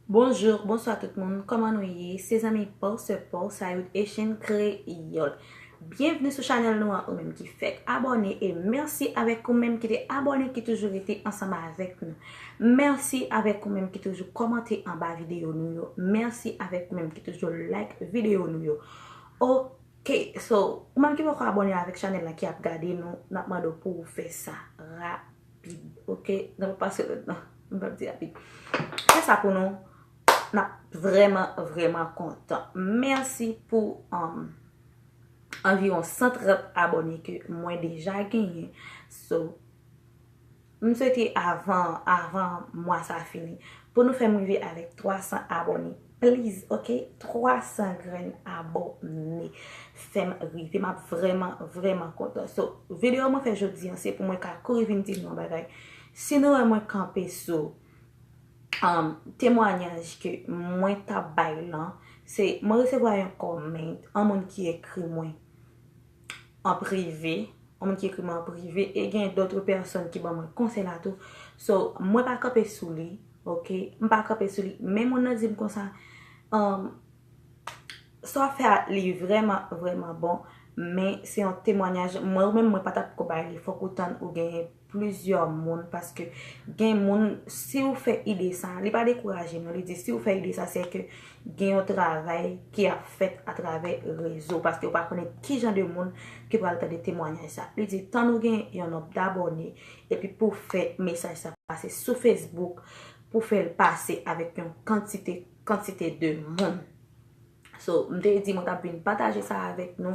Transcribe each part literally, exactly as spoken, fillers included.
Bonjou, bonswa tout moun, kòman nou ye? Se zanmi Paw Sè Paw, Sayid Echenn Kreyòl. Byenvni sou chanèl nou an, ou menm ki fèk abòne, e mèsi avèk ou menm ki te abòne, ki toujou rete ansanm avèk nou. Mèsi avèk ou menm ki toujou kòmante anba videyo nou yo. Mèsi avèk ou menm ki toujou like videyo nou yo. Ok, so, ou menm ki poko abòne avèk chanèl la ki ap gade nou, n ap mande w pou w fè sa rapid, ok? N ap pase lòt non, m p ap di rapid. Fè sa pou nou, n ap vrèman, vrèman kontan. Mèsi pou um, anviwon san trant abòne ke mwen deja genyen. So, m swete avan, avan mwa sa fini, pou nou fè m rive avèk twa san abòne. Please, ok? Twa san grenn abòne. Fè m rive, m ap vrèman, vrèman kontan. So, videyo mwen fè jodi an, se pou mwen ka kouri vin di nou yon bagay. Si nou wè mwen kanpe sou um, temwanyaj ke mwen t ap bay lan, se mwen resevwa yon comment, yon moun ki ekri mwen an prive, yon moun ki ekri mwen an prive, e gen dòt pèsòn ki ban mwen konsèy la tou. So, mwen pa kanpe sou li, ok? M pa kanpe sou li, men moun nan di m konsa, um, sa w ap fè a, li vrèman, vrèman bon, men se yon temwanyaj, mwen ou menm mwen pa t ap ko bay li, fòk ou tann ou genyen plizyè moun, paske gen moun, si w fè ide sa, li pa dekouraje non, li di si w fè ide sa, se ke gen yon travay ki ap fèt atravè rezo, paske w pa konnen ki jan de moun ki pral tande temwanyaj sa. Li di, tann ou gen yon nonb dabòne, epi pou w fè mesaj sa pase sou Facebook, pou w fè l pase avèk yon kantite, kantite de moun. So, m te di mwen t ap vin pataje sa avèk nou.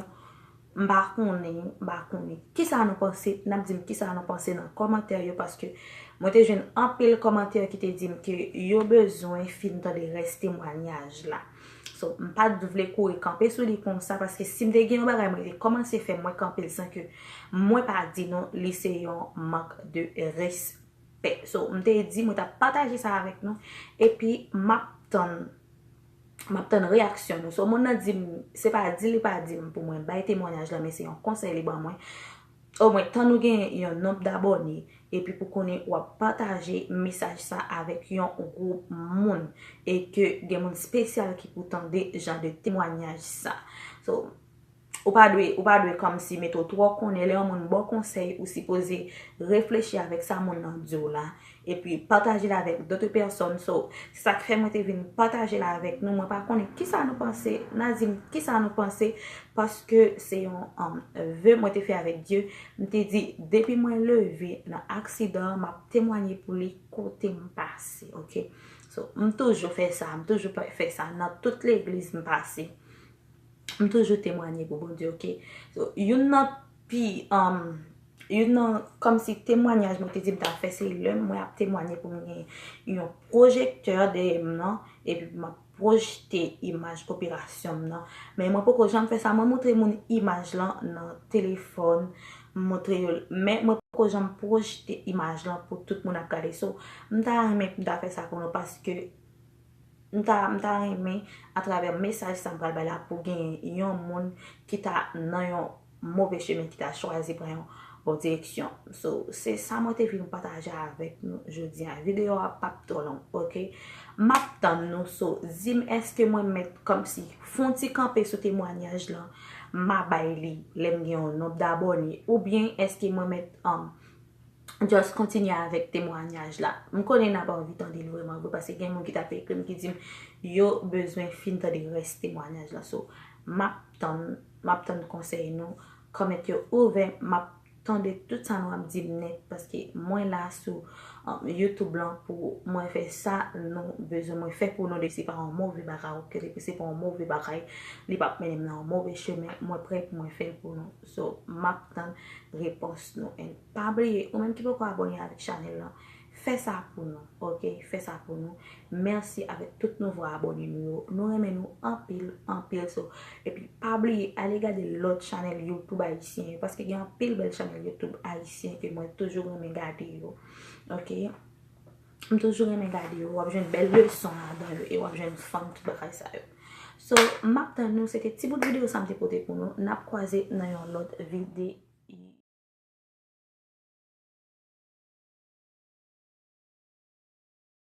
M pa konnen, m pa konnen. Kisa nou panse? N ap di m kisa nou panse nan kòmantè yo, paske mwen te jwenn anpil kòmantè ki te di m ke yo bezwen fin tande rès temwanyaj la. So, m pa t vle kouri kanpe sou li konsa, paske si m te gen yon bagay mwen te kòmanse fè, mwen kanpe l san ke mwen pa di nou, li se yon mank de rès pè. So, m te di, mwen t ap pataje sa avèk nou. Epi, m ap tann, m ap tann reyaksyon nou. So, moun nan di m, se pa di li pa di m pou mwen bay temwanyaj la, men se yon konsèy li ban mwen. Omwen, tann ou gen yon nonb dabòne, epi pou konnen w ap pataje mesaj sa avèk yon gwoup moun, e ke gen moun espesyal ki pou tande jan de temwanyaj sa. So, Ou pa dwe, ou pa dwe kòmsi mete w twò konnen. Lè yon moun ba w konsèy, ou sipoze reflechi avèk sa moun nan di w la, epi pataje l avèk dòt pèsòn. So, se sa k fè mwen te vin pataje l avèk nou. Mwen pa konnen kisa nou panse, n a di m kisa nou panse, paske se yon um, ve mwen te fè avèk Dye. M te di, depi mwen leve nan aksidan an, m ap temwanye pou li kote m pase, ok? So, m toujou fè sa, m toujou pa- fè sa nan tout legliz m pase. M toujou temwanye pou Bondye, ok? So, youn nan pi, um, youn nan, kòmsi temwanyaj mwen te di m ta fè, se lè mwen ap temwanye pou m gen yon pwojektè dèyè m nan, epi m ap pwojte imaj operasyon m nan. Men mwen poko janm fè sa, mwen montre moun imaj lan nan telefòn, m montre yo, men mwen poko janm pwojte imaj lan pou tout moun ap gade. So, m ta renmen pou m ta fè sa pou nou, paske m ta, m ta renmen, atravè mesaj sa m pral bay la, pou gen yon moun ki ta nan yon move chemen, ki ta chwazi pran yon bon direksyon. So, se sa mwen te vin pataje avèk nou jodi a. Videyo a p ap twò long, ok? M ap tann nou, so, di m èske mwen mèt kòmsi fè yon ti kanpe sou temwanyaj lan, m a bay li lè m gen yon nonb dabòne, oubyen èske mwen mèt, um, just kontinye avèk temwanyaj la. M konnen n ap anvi tande l vrèman vre, paske gen moun ki t ap ekri m ki di m yo bezwen fin tande rès temwanyaj la. So, m ap tann, m ap tann konsèy nou. Kòmantè yo ouvè, m ap tande tout sa nou ap di m nèt, paske mwen la sou, um, YouTube lan pou mwen fè sa nou bezwen mwen fè pou nou, depi se pa yon move bagay, ok, depi se pa yon move bagay, li p ap mennen m nan yon move chemen, mwen prè pou mwen fè l pou nou. So, m ap tann repons nou. And pa bliye, ou menm ki poko abòne avèk chanèl lan, fè sa pou nou, ok? Fè sa pou nou. Mèsi avèk tout nouvo abòne nou yo. Nou renmen nou anpil, anpil. So, epi pa bliye, ale gade lòt chanèl YouTube ayisyen yo, paske gen anpil bèl chanèl YouTube ayisyen ke mwen toujou renmen gade yo, ok? M toujou renmen gade yo. W ap jwenn bèl leson ladan yo, e w ap jwenn fanm, tout bagay sa yo. So, m ap tann nou, se te ti bout videyo sa m te pote pou nou. N ap kwaze nan yon lòt videyo.